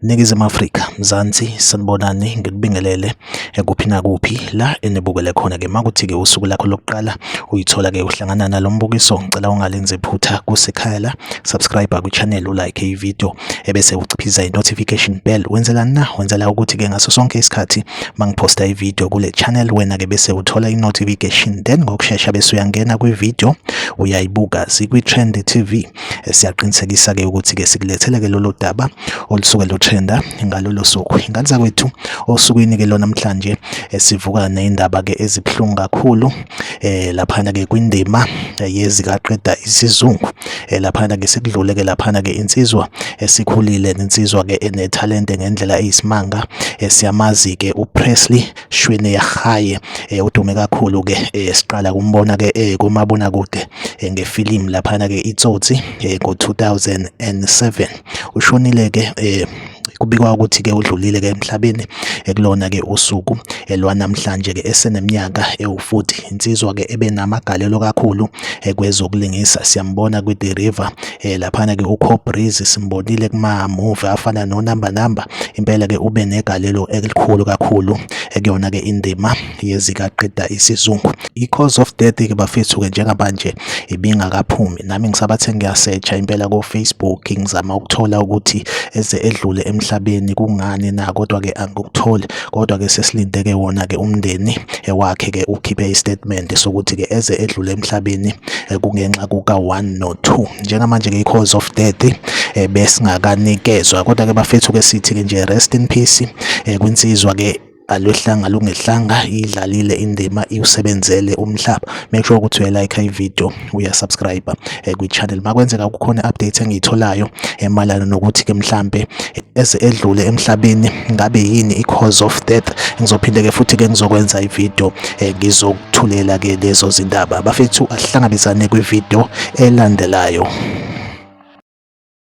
Ningizimu Afrika, Mzansi, sanibonani, ngikubingelele kuphi nakuphi la enibukele khona-ke. Makuthi-ke usuku lakho lokuqala uyithola-ke uhlangana nalo mbukiso, ngicela ungalenzi iphutha kusekhaya la, subscribe kwi-channel, ulike i-video, ebese uciphiza i-notification bell. Wenzelani na? Wenzela ukuthi-ke ngaso sonke isikhathi mangiphosta i-video kule channel, wena-ke bese uthola i-notification, then ngokushesha bese uyangena kwi-video uyayibuka. Sikwi-Trend TV. Siyaqinisekisa-ke ukuthi-ke sikulethele-ke lolo daba olusuke lutrenda ngalolo suku. Ingane zakwethu, osukwini-ke lo namhlanje sivuka ney'ndaba-ke ezibuhlungu kakhulu laphana-ke kwindima yezikaqeda isizungu. Laphana-ke sekudlule-ke laphana-ke insizwa esikhulile nensizwa-ke enethalente ngendlela eyisimanga. Siyamazi-ke uPresley Shweneyagae, udume kakhulu ke, siqala kumbona ke kumabonakude ngefilimu laphana ke iTsotsi ngo-2007. Ushonile ke, kubikwa ukuthi ke udlulile ke emhlabeni kulona ke usuku lwanamhlanje ke eseneminyaka ewu-40. Insizwa ke ebenamagalelo kakhulu kwezokulingisa, siyambona kwi-The River, laphana ke uCobriz, simbonile kuma-movie afana no-Number Number. Impela ke ube negalelo elikhulu kakhulu kuyona ke indima yezikaqeda isizungu. I-cause of death ke bafethu ke njengamanje ibingakaphumi, nami ngisabathe ngiyasearcha impela ko-Facebook ngizama ukuthola ukuthi eze edlule emhlabeni kungani na, kodwa ke angikutholi. Kodwa ke sesilinde ke wona ke umndeni wakhe ke ukhiphe i-statement sokuthi ke eze edlule emhlabeni kungenxa kuka 1 no 2. Njengamanje ke i-cause of death besingakanikezwa, kodwa ke bafethu ke sithi ke nje rest in peace kwinsizwa ke alwehlanga lungehlanga, idlalile indima, iwusebenzele umhlaba. Make sure ukuthi uyalike i-video, uyasubscribe kwi-channel. Makwenzeka kukhona update engiyitholayo mayelana nokuthi ke mhlambe eze edlule emhlabeni ngabe yini i-cause of death, ngizophinde ke futhi ke ngizokwenza i-video, ngizokuthulela ke lezo zindaba. Bafethu, ahlangabezane kwi-video elandelayo.